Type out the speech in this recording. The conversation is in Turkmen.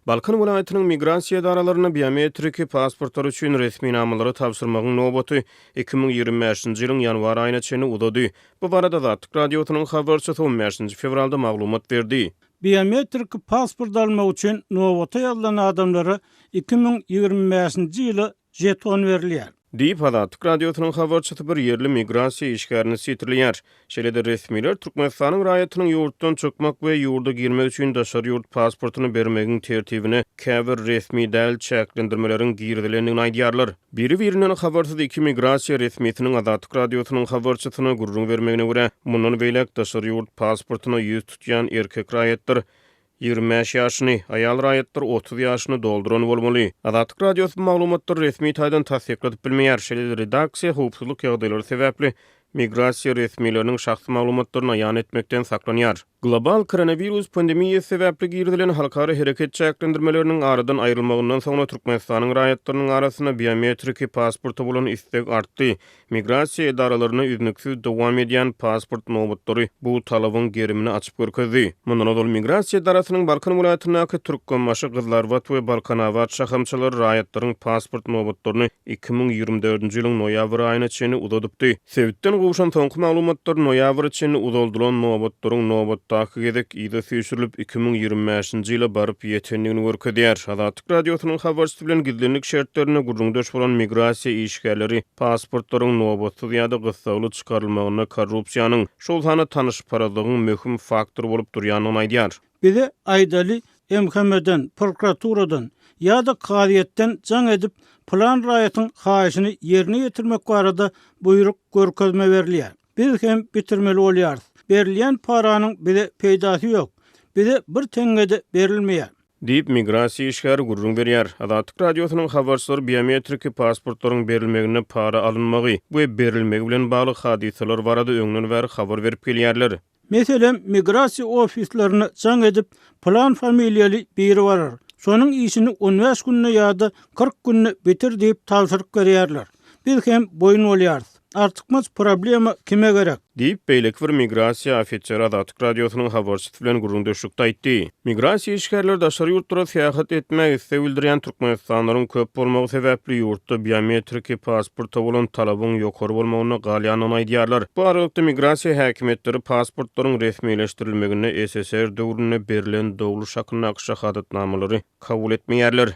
Balkan welaýatynyň migrasiýa edaralarynda biometriki pasportlar üçin resminamalary tabşyrmagyň nobaty 2025-nji ýylyň ýanwar aýyna çenli uzady. Bu barada Azatlyk Radiosynyň habarçysy on bäşinji fewralda maglumat berdi. Biometriki pasport almak üçin nobata ýazylan adamlara 2025-nji ýyla žeton berilýär. Diýip, Azatlyk Radiosynyň habarçysy bir ýerli migrasiýa işgärini sitirleýär. Şeýle-de resmiler Türkmenistanyň raýatynyň ýurtdan çykmak we ýurda girmek üçin daşary ýurt pasportyny bermegiň tertibine käbir resmi däl çäklendirmeleriň girizilendigini aýdýarlar. Biri-birinden habarsyz iki migrasiýa resmisiniň Azatlyk Radiosynyň habarçysyna gürrüň bermegine görä, mundan beýläk daşary ýurt pasportyna ýüz tutýan erkek raýatlar 25 ýaşyny, aýal raýatlar 30 ýaşyny dolduran bolmaly. Azatlyk Radiosy bu maglumatlary resmi taýdan tassykladyp bilmeýär. Şeýle-de redaksiýa howpsuzlyk ýagdaýlary sebäpli migrasiýa resmileriniň şahsy maglumatlaryny aýan etmekden saklanýar. Global koronawirus pandemiýasy sebäpli girizilen halkara hereket çäklendirmeleriniň aradan aýrylmagyndan soňra Türkmenistanyň raýatlarynyň arasynda biometriki pasporta bolan isleg artdy. Migrasiýa edaralarynda üznüksiz dowam edýän pasport nobatlary bu talabyň gerimini açyp görkezdi. Mundan ozal migrasiýa edarasynyň Balkan welaýatyndaky Türkmenbaşy, Gyzylarbat we Balkanabat şahamçalary raýatlaryň pasport nobatlaryny 2024-nji ýylyň noýabr aýyna çenli uzadypdy. Sebitden gowşan soňky maglumatlar noýabra çenli uzaldylan nobatlaryň nobatdaky gezek yza süýşürilip, 2025-nji ýyla baryp ýetendigini görkezýär. Azatlyk Radiosynyň habarçysy bilen gizlinlik şertlerinde gürrüňdeş bolan migrasiýa işgärleri pasportlaryň nobatsyz ýa-da gyssagly çykarylmagynda korrupsiýanyň, şol sanda tanyşparazlygyň möhüm faktor bolup durýandygyny aýdýar. Bize aýdaly MHM-den, prokuraturadan ýa-da kazyýetden jaň edip pylan raýatyň haýyşyny ýerine ýetirmek barada buýruk görkezme berilýär. Biz hem bitirmeli bolýarys. Berilýän paranyň bize peýdasy ýok. Bize bir teňňe-de berilmeýär. Diýip, migrasiýa işgäri gürrüň berýär. Azatlyk Radiosynyň habarçylary biometriki pasportlaryň berilmeginde para alynmagy we berilmegi bilen bagly hadysalar barada öňden bäri habar berip gelýärler. Meselem, migrasiýa ofislerine jaň edip, pylan familiýaly biri barar, şonuň işini on bäş günde ýa-da 40 günde bitir diýip tabşyryk berýärler. Biz hem boýun bolýarys. Artykmaç problema kime gerek? Diýip, beýleki bir migrasiýa ofiseri Azatlyk Radiosynyň habarçysy bilen gürrüňdeşlikde aýtdy. Migrasiýa işgärleri daşary ýurtlara syýahat etmäge isleg bildirýän türkmenistanlylaryň köp bolmagy sebäpli ýurtda biometriki pasporta bolan talabyň ýokary bolmagynda galýandygyny aýdýarlar. Bu aralykda, migrasiýa häkimiýetleri pasportlaryň resmileşdirilmeginde ssr döwründe berlen dogluş hakyndaky şahadatnamalary kabul etmeýärler.